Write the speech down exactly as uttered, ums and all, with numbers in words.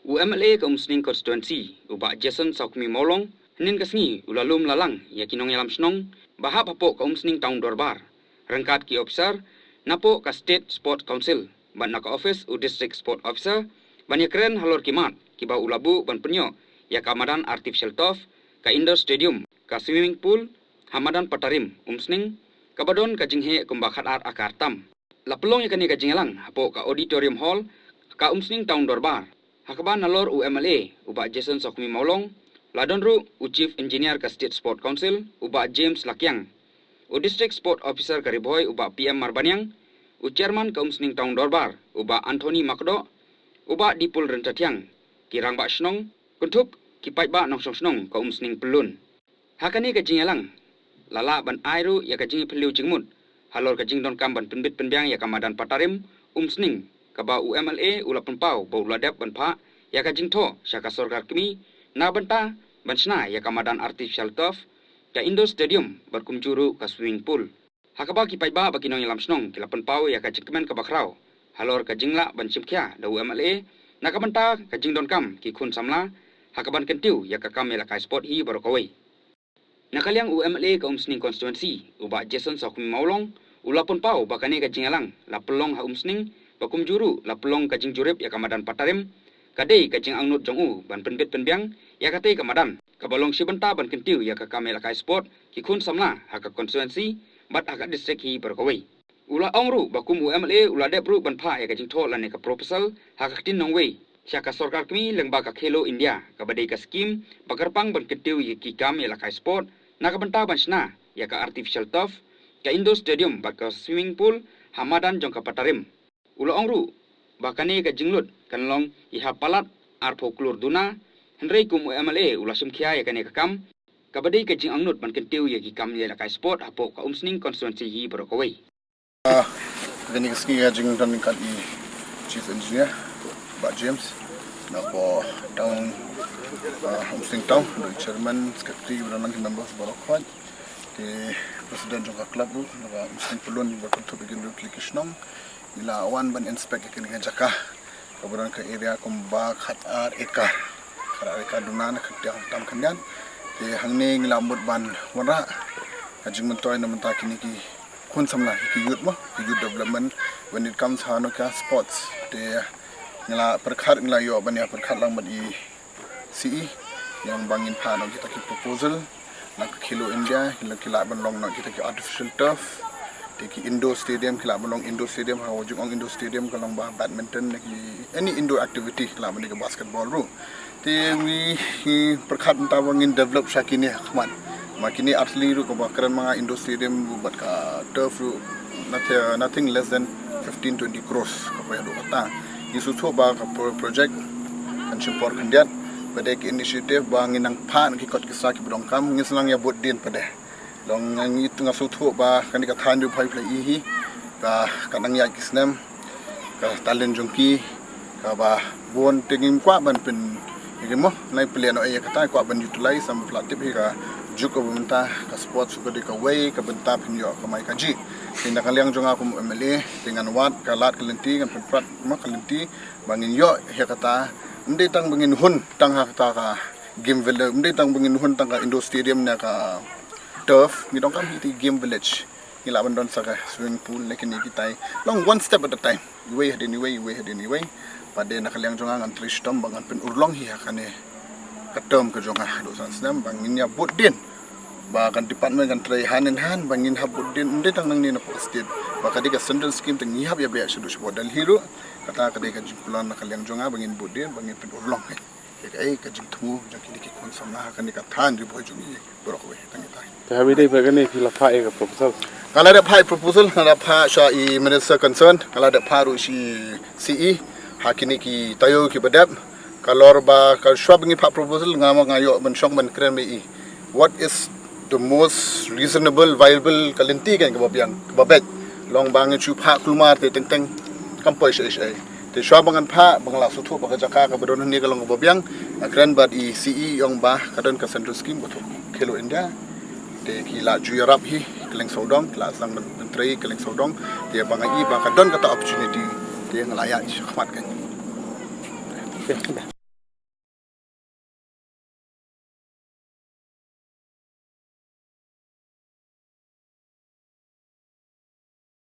U M L A ka Umsning Constituency, u Bah Jason Sawkmie Mawlong, hynnin ka sngi u la lum la lang ïa ki nongïalam shnong ba hap hapoh ka Umsning Town Dorbar, ryngkat ki officer napoh ka State Sport Council bad na ka office u District Sport Officer, ban ïakren halor ki mat kiba u la buh ban pynïoh ïa ka madan artificial turf, ka indoor stadium, ka swimming pool ha madan Patarim, Umsning, kaba don ka jingheh kumba khatar akar tam. La pynlong ïa kane ka jingïalang hapoh ka Auditorium Hall ka Umsning Town Dorbar, ha kaba nalor u M L A u Bah Jason Sawkmie Mawlong, la don ruh u Chief Engineer ka State Sport Council u Bah James Lakiang, u District Sport Officer ka Ri Bhoi u Bah P M Marbaniang, u Chairman ka Umsning Town Dorbar u Bah Anthony Makdoh, u Bah Dipul Ryntathiang, ki rangbah shnong, kynthup ki paidbah nongshong shnong ka Umsning Pyllun. Ha kane ka jingïalang, la lah ban ai ruh ïa ka jingïaphylliew jingmut halor ka jingdonkam ban pynbit pynbiang ïa ka madan Patarim, Umsning, kaba u M L A u la pynpaw ba u la dep ban phah ïa ka jingthoh sha ka sorkar kmie na ka bynta ban shna ïa ka madan artificial turf, ka indoor stadium bad kumjuh ruh ka swimming pool. Ha kaba ki paidbah bad ki nongïalam shnong ki la pynpaw ïa ka jingkmen kaba khraw halor ka jinglah ban shim khia da u M L A na ka bynta ka jingdonkam ki khun samla, ha kaban kyntiew ïa ka kam ïalehkai sport hi baroh kawei. Na ka liang u M L A ka Umsning Constituency u Bah Jason Sawkmie Mawlong, u la pynpaw ba kane ka jingïalang la pynlong ha Umsning, ba kumjuh ruh la pynlong ka jingjurip ïa ka madan Patarim, ka dei ka jingangnud jong u ban pynbit pynbiang ïa katei ka madan, kaba long shi bynta ban kyntiew ïa ka kam ïalehkai sport ki khun samla ha ka constituency bad ha ka district hi baroh kawei. U la ong ruh ba kum u M L A u la dep ruh ban phah ïa ka jingthoh lane ka proposal ha ka ktien nongwei sha ka sorkar kmie lyngba ka Khelo India, kaba dei ka skim ba kyrpang ban kyntiew ïa ki kam ïalehkai sport na ka bynta ban shna ïa ka artificial turf, ka indoor stadium bad ka swimming pool ha madan jong ka Patarim. U la ong ruh ba kane ka jinglut kan long ïa ha palat arphew klur duna, hynrei kum u M L A u la shim khia ïa kane ka kam, kaba dei ka jingangnud ban kyntiew ïa ki kam ïalehkai sport hapoh ka Umsning constituency hi baroh kawei. Ah, kane ka sngi ka jingdon ryngkat i Chief Engineer Bah James, napoh town, ah, Umsning Town, da i Chairman, Secretary, bad ki members baroh khoit, te President jong ka club ruh na ka Umsning Pyllun, bad kynthup ïa ki ruh ki shnong. Ngi la wan ban inspect ïa kane ka jaka kaba don ka area kumba khatar acre, khatar acre duna na khatduh tam khyndiat. Te hangne ngi la mut ban wanrah ka jingmyntoi na bynta kine ki khun samla, ki youth mo, ki youth development when it comes ha no ka sports. Te ngi la pyrkhat, ngi la ïoh ban ïa pyrkhat lang bad i C E, ïa ba ngin phah noh kita ki proposal na ka Khelo India, ki la, ki lah ban long noh kita ki artificial turf, te ki indoor stadium, ki lah ban long indoor stadium, ha ka jingong indoor stadium ka long ba badminton, ne ki any indoor activity, ki lah ban dei ka basketball ruh. Te ngi, ngi pyrkhat mynta ba ngin develop sha kine ha khmat. Ma kine ar tylli ruh kaba kren ma nga, indoor stadium ruh bad ka turf ruh, nothing, nothing less than fifteen, twenty crores ka poi haduh katta. Ngi sngewthuh ba ka pro-, project kan shim por khyndiat, bad dei ka initiative ba ngin nang phah na ki kot ki sla kiba donkam, ngin sa nang ïa bud dien pat de. Long ngi, nga sngewthuh ba kane ka thaiñ Ri Bhoi phi la ïohi hi, ka, ka nang ïaid ki snem, ka talent jong ki kaba bun, te ngim kwah ban pyn, ïa ki mo, nai pynleh noh ïa kata, kwah ban utilize, namar phi la tip hi ka juk kaba mynta ka sports ka dei kawei ka bynta pynïoh kamai kajih. Te na ka liang jong nga kum u M L A, te ngan wad ka lad ka lynti, ngan pynprat mo ka lynti ba ngin ïoh ïa kata. Ym dei tang ba ngin hun tang ha kata ka game village, ym dei tang ba ngin hun tang ka indoor stadium ne ka turf, ngi donkam hi te game village. Ngi lah ban don sa ka swimming pool ne kine kitai. Long one step at a time. Iwei hadien iwei, iwei hadien iwei. Bad dei na ka liang jong nga ngan trei shitom ba ngan pynurlong hi ha kane ka term ka jong nga haduh san snem ba ngin ïa bud dien. Ba ka department kan trei hand in hand ba ngin hap bud dien, ym dei tang nangne napoh state. Ba ka dei ka central scheme te ngi hap ïa beh shaduh shapoh Delhi ruh. Kata ka dei ka jingkular na ka liang jong nga ba ngin bud dien, ba ngin pynurlong hi. Ïa kaei ka jingthmu jong kine ki khun samla ha kane ka thaiñ Ri Bhoi jong ngi baroh kawei. Tang ïa tai. Te ha ba dei ba kane phi la phah ïa ka proposal? Nga la dep phah proposal, nga la phah sha i minister concerned, nga la dep phah ruh sha i C E, ha kine ki taïew kiba dep. Ka lor ba ka shuwa ba ngin phah proposal, nga ma nga ïoh ban shong ban kren bad i. What is the most reasonable, viable ka lynti kan kaba biang, kaba beit. Long ba ngin shu phah kulmar te teng teng kam poi shaei shaei. Te shuwa ba ngan phah, ba nga la sngewthuh ba ka jaka kaba don hangne ka long kaba biang, nga kren bad i C E, i ong ba ka don ka central scheme ba thuh Khelo India. Te ki la ju ïarap hi kylleng sawdong, ki la sdang ban, ban trei kylleng sawdong. Te ba nga i ba ka don kata opportunity, te nga la ïaid shakhmat kan.